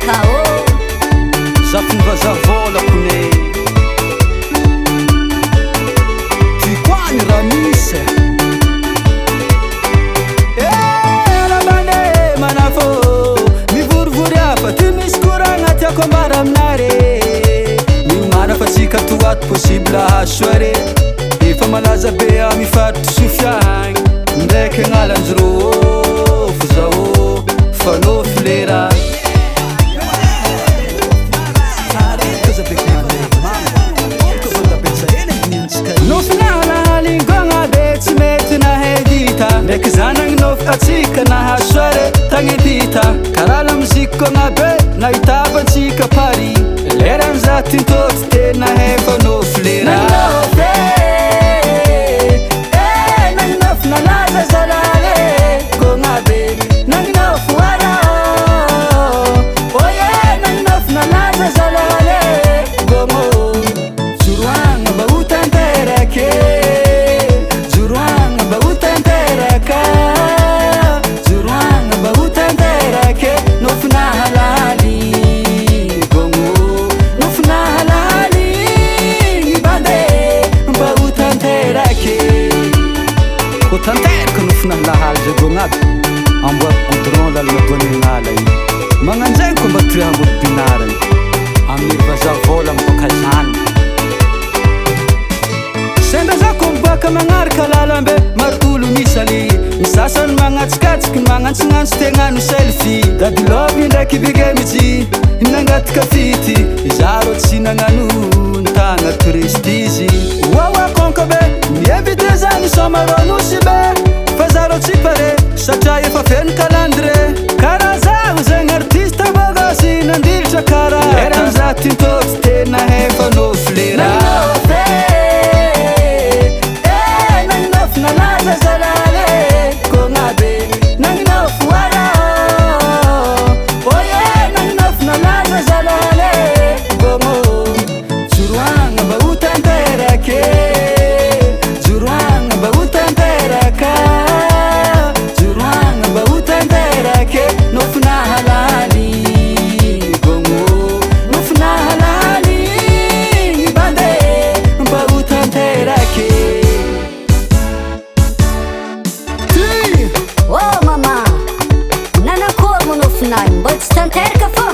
K.O. Zafin'ny vazaha vôla kone. Ty koa ny raha misy e. Eh, Rabane manafo mivorivory hafa ty misy koragna tiako ambara aminare. Miomàna fa tsika to ato possible hahasoa re. Efa malaza be amy faritry Sofia agny. Ndraiky agnalanjirôfo zao fa nofy lera. Nofy nahalahalingogna be tsy mety nahay vita. Ndraiky zanagny nofy atsika nahasoa re tagny ampita. Karaha lamozika kogna be nahitavantsika Paris. Leran'izaho tintôty tena efa nofy lera. Nanofy e, eh, nanofy nalaza zalahy e, kogna be. Nanofy wara oh yeah, nanofy nalaza zalahy e, gôgno. Joroagna mba ho tanteraka e, joroagna mba ho tanteraka, joroagna mba ho tanteraka e, nofy nahalaly gôgno, nofy nahalaly bande mba ho tanteraka e. Ho tanteraka nofy nahalaly zay gôgno aby, amboary goudron lalana doanenala io. Magnanjay koa mba toehan'olo binara io. Amin'ny vazaha vôla miboaka zany. Sendra za ko miboaka magnaraka lalambe, maro olo misaly. Ny sasany magnatsikatsikiny, magnantsognantso tegnano selfie. Daddy Love ndraiky Big MJ nangataka fity. Izaho rô tsy nagnano nitagna prestige. Wawa konko be, mi-invité zany soma rô Nosy be. Fa za rô tsy pare, satria efa feno calendrier. Karaha zaho zegny artiste bogosy nandilitra karaha. Leran'izaho tintôty tena efa nofy lera. Nanofy e, eh, nanofy nalaza zalahy e, kogna be. Nanofy wara oh yeah, nanofy nalaza zalahy e, gôgno. Joroagna mba ho tanteraka e, joroagna mba ho tanteraka, joroagna mba ho tanteraka e, nofy nahalaly gôgno, nofy nahalaly bande mba ho tanteraka e. Ty! Oh mama, nanakory moa nofinany mba tsy tanteraka fô?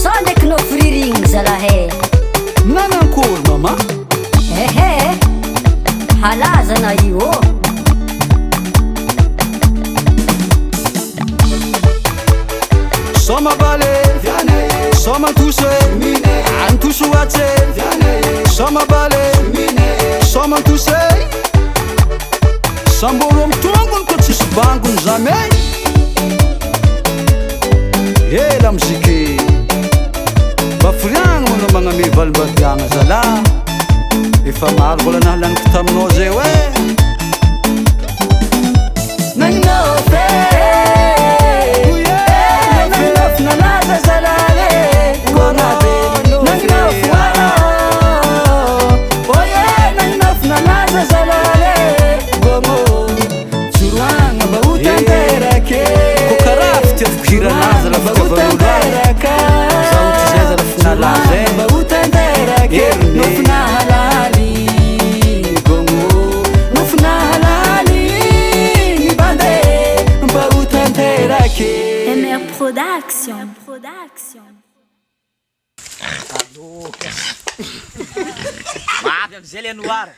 Sao ndraiky nofy ririgny zalahy e? Nanankory mama? Ehe, halazana io ô. Soma bale, soma antosy, antosy ohatse. Soma bale, soma antosy. Sambo rô mitongony ko tsisy bangony jamais. Eh la musique, mba firiagna manao magname valim-badiagna zalahy. Efa maro vola nahalaniko taminao zay oe. Nanofy e, eh, nanofy nalaza zalahy e, kogna be. Nanofy wara oh yeah, nanofy nalaza zalahy e, gôgno. Joroagna mba ho tanteraka e, Ko karaha fitiavako hiranazy raha mba ho fitiavan'olo azy. tanteraka, Zaho ty zay zala finalaza e. mba ho tanteraka e, Heriny. nofy nahalaly gôgno, nofy nahalaly bande mba ho tanteraka e. MR Production. Production. Mafy amizay le noir.